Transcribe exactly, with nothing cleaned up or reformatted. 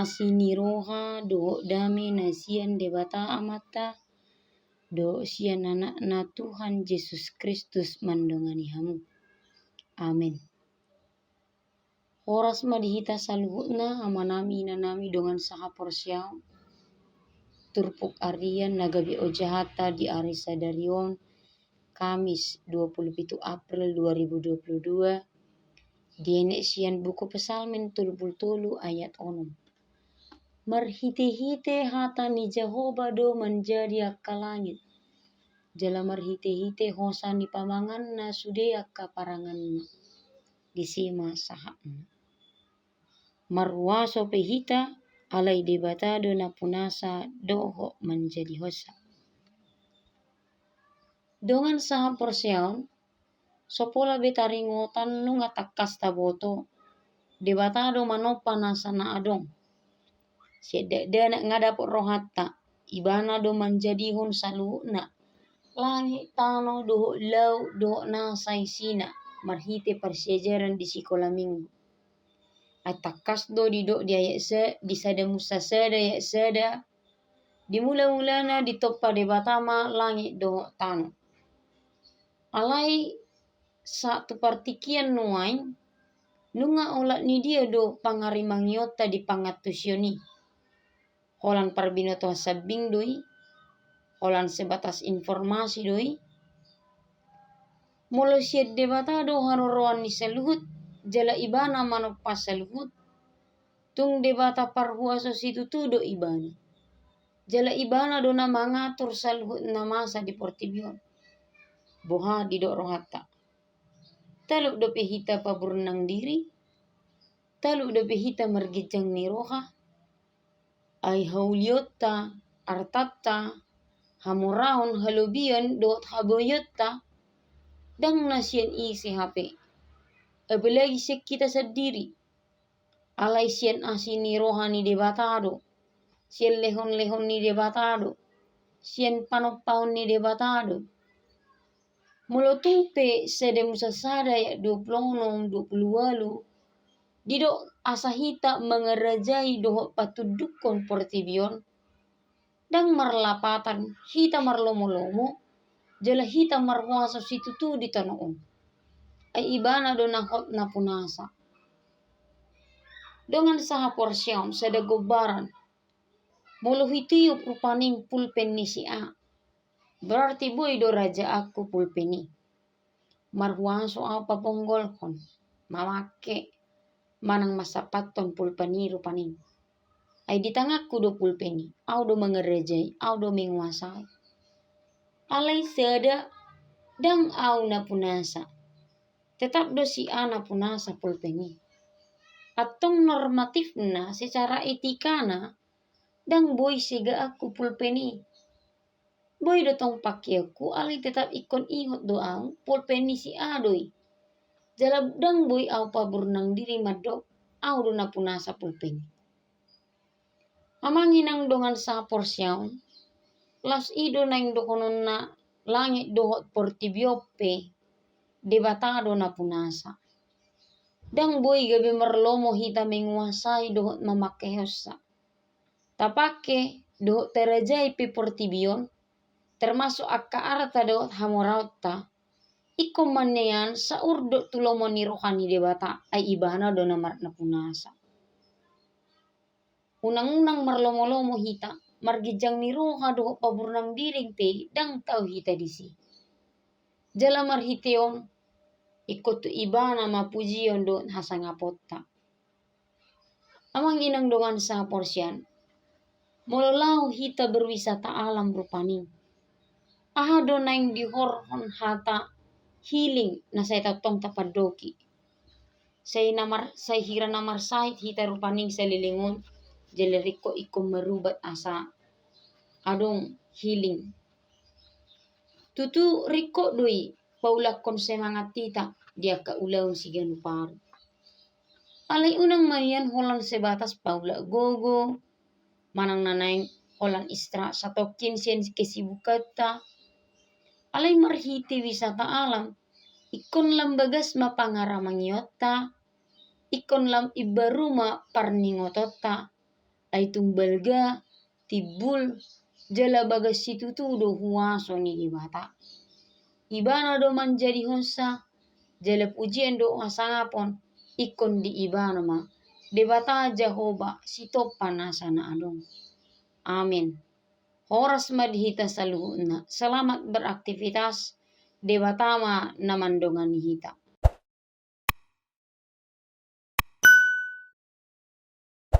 Asi ni roha dohot dame na sian Debata Amanta dohot sian Anakna Tuhan Jesus Kristus mandongani hamu. Amen. Horas ma di hita saluhutna, amanami, inanami, dongan sahaporseaon. Turpuk arian na gabe ojahanta di ari sadari on, Kamis, dua puluh pitu April dua ribu dua puluh dua, dienet sian buku Psalmen tolu puluh tolu ayat onom. Marhitehite hata ni Jahowa do manjadi angka langit, jala marhitehite hosa ni pamanganna sude angka paranganna. Disi ma sahatna. Marhuaso pe hita, alai Debata do na punasa dohot manjadi hosa. Dongan sahaporseaon, so pola be taringotan, nunga tangkas taboto, Debata do manompa nasa na adong. Sian dakdanak nga dapot rohanta, Ibana do manjadihon saluhutna, langit, tano dohot laut dohot nasa isina, marhite parsiajaran di sikola minggu. Ai tangkas do didok di ayat sa-, di Sada Musa sada ayat sada, di mula-mulana ditompa Debata ma langit dohot tano. Alai sahat tu partingkian nuaeng, nunga olat ni dia do pangarimanghononta di pangantusion i? Holan parbinotoan sambing do i? Holan sebatas informasi do i? Molo sian Debata do haroroan ni saluhut, jala Ibana manompa saluhut, tung Debata parhuaso situtu do Ibana. Jala Ibana do na mangatur saluhut na masa di portibi on. Boha didok rohanta? Talup dope hita paburnang diri? Talup dope hita marginjang ni roha? Ai haulionta, artanta, hamoraon, halobian dohot habaoanta, ndang na sian ise hape, apalagi sian hita sandiri. Alai sian asi ni roha ni Debata do, sian lehon-lehon ni Debata do, sian panompaon ni Debata do. Molo tung pe Sada Musa sada ayat dua puluh onom, dua puluh ualu, didok asa hita mangarajai dohot patundukkon portibi on, ndang marlapatan hita marlomo-lomo, jala hita marhuaso situtu di tano on. Ai Ibana do na hot na punasa. Dongan sahaporseaon, sada gombaran. Molo hutiop rupani pulpen ni si A, berarti boi do rajaanku pulpen i. Marhuaso au paponggolhon, mamake, manang mansampathon pulpen i rupani. Ai di tanganku do pulpen i, au do mangarajai, au do menguasai. Alai sada, ndang au na punasa. Tetap do si A na punasa pulpen i. Antong normatifna, secara etikana, ndang boi segaanku pulpen i. Boi do tong pakeonku, alai tetap ingkon ihut do au, pulpen ni si A do i. Jala ndang boi au paburnang diri mandok, au do na punasa pulpen i. Amang inang dongan sahaporseaon, laos i do naeng dohononna langit dohot portibi on pe, Debata do na punasa. Ndang boi gabe marlomo hita menguasai dohot mamakehonsa. Tapake dohot tarajai pe portibi on, termasuk angka arta dohot hamoraonta, ingkon manang saurdot tu lomo ni roha ni Debata, ai Ibana do na mar-, na punasa. Unang-unang marlomo-lomo hita, marginjang ni roha dohot paburnang diri pe ndang tau hita disi. Jala marhite on, ingkon tu Ibana ma pujion dohot hasangaponta. Amang inang dongan sahaporseaon, molo laho hita berwisata alam rupani, aha do naeng dihorhon hata healing na sai tongtong tapandoki? Sai na mar-, sai hira na marsahit hita rupani saleleng on, jala ringkot ingkon marubat asa adong healing. Tutu ringkot do i paulakkon semangat hita di angka ulaon siganup ari. Alai unang ma nian holan sebatas paulak gogo, manang na naeng holan istirahat satongkin sian kesibukanta. Alai marhite wisata alam, ingkon lam bagas ma pangaramangionta, ingkon lam imbaru ma parningotonta, Ai tung balga, timbul, jala bagas situtu do huaso ni Debata. Ibana do manjadihonsa, jala pujian dohot hasangapon ingkon di Ibana ma, Debata Jahowa, sitompa nasa na adong. Amen. Horas ma di hita saluhutna. Selamat beraktivitas. Debata ma na mandongani hita.